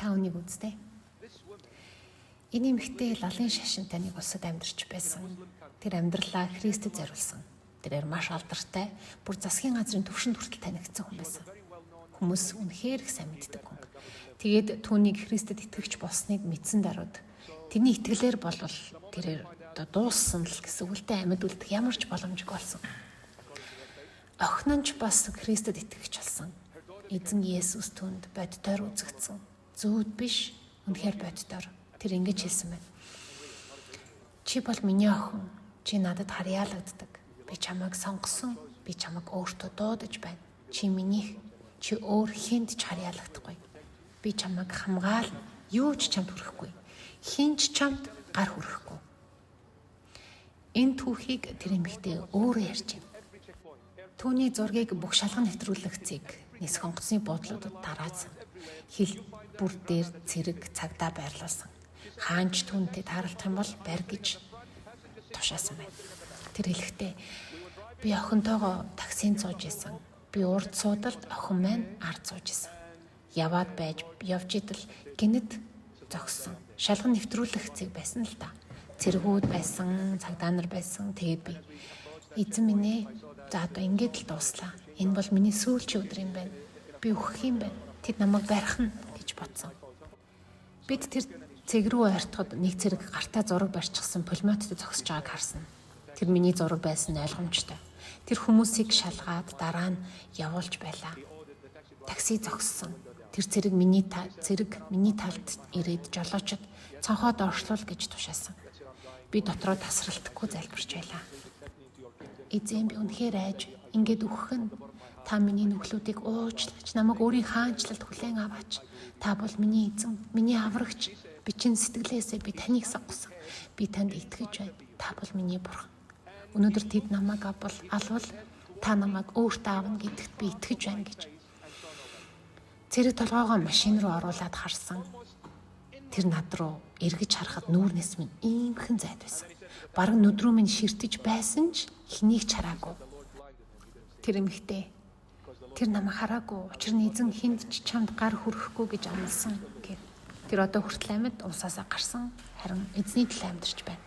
Та үнийг үзтээ. Энэ эмэгтэй лалын шашинтай нэг улсад амьдарч байсан. Тэр амьдралаа Христэд зориулсан. Тэрээр маш алдартай, бүр засгийн газрын төвшөнд хүртэл танигдсан хүн байсан. Хүмүүс үнэхээр их сайн мэддэг хүн. Тэгээд түүнийг Христэд итгэгч болсныг мэдсэн даруйд тэрний итгэлээр болвол тэрээр одоо дууссан л гэсэн үг л дээ, амьд үлдэх ямар ч боломжгүй болсон. Охин нь ч бас Христэд итгэгч болсон. Эзэн Есүс түүнд боддоор үзэгдсэн. Зүүд биш, үнэхээр боддоор. Тэр ингэж хэлсэн байна. Чи бол миний охин. Чи надад харьяалагддаг. Би чамайг сонгосон. Би чамайг өөртөө дуудаж байна. Чи минийх. Чи өөр хүнд ч харьяалагдахгүй. Би чамайг хамгаална. Юу ч чамд хүрэхгүй. Хэн ч чамд гар хүрэхгүй. Энэ түүхийг тэр эмэгтэй өөрөө ярьж байна. Түүний зургийг бүх шалган нэвтрүүлэгцийг нисэх онгоцны буудлуудад тараасан. Хил бүр дээр цэрэг цагдаа байрлуулсан. Хаанч түүнтэй тааралдах юм бол барь гэж тушаасан байна. Тэр хэлэхдээ би охинтойгоо таксинд сууж исэн. Би урд суудалд, охин маань ард сууж исэн. Яваад байж явж идэл гинэт зогссон. Шалган нэвтрүүлэх цэг байсан л да. Цэргүүд байсан, цагдаа нар байсан. Тэгээд би эзэн минь ээ, за одоо ингээд л дууслаа. Энэ бол миний сүүлчийн өдөр юм байна. Би үхэх юм байна. Тэд намайг барих нь гэж бодсон. Бид тэр цэг рүү ойртоход нэг цэрэг гартаа зураг барьчихсан пулеметтэй зогсож байгааг харсан. Тэр миний зураг байсан нь ойлгомжтой. Тэр хүмүүсийг шалгаад дараа нь явуулж байлаа. Такси зогссон. Тэр цэрэг миний цэрэг миний талд ирээд жолоочод цонхоо доошлуул гэж тушаасан. Би дотроо тасралтгүй залбирч байлаа. Эзэн, би үнэхээр айж ингээд үхэх нь. Та миний нүхлүүдийг уучлаач, намайг өөрийн хаанчлалд хүлээн аваач. Та бол миний эзэн, миний аврагч. Би чин сэтгэлээсээ би таныг сонгосон. Би танд итгэж байна. Та бол миний бурхан. Өнөөдөр тэд намайг авбал алвал та намайг өөртөө авна гэдэгт би итгэж байна гэж. Цэрэг толгоогоо машин руу оруулаад харсан. Тэр над руу эргэж харахад нүүрнээс минь иймхэн зайд байсан. Бараг нүд рүү минь ширтэж байсан ч хэнийг ч хараагүй. Тэр эмэгтэй тэр намайг хараагүй. Учир нь эзэн хүнд ч чамд гар хүрэхгүй гэж амласан гэв. Тэр одоо хүртэл амьд улсаасаа гарсан. Харин эзний төлөө амьдарч байна.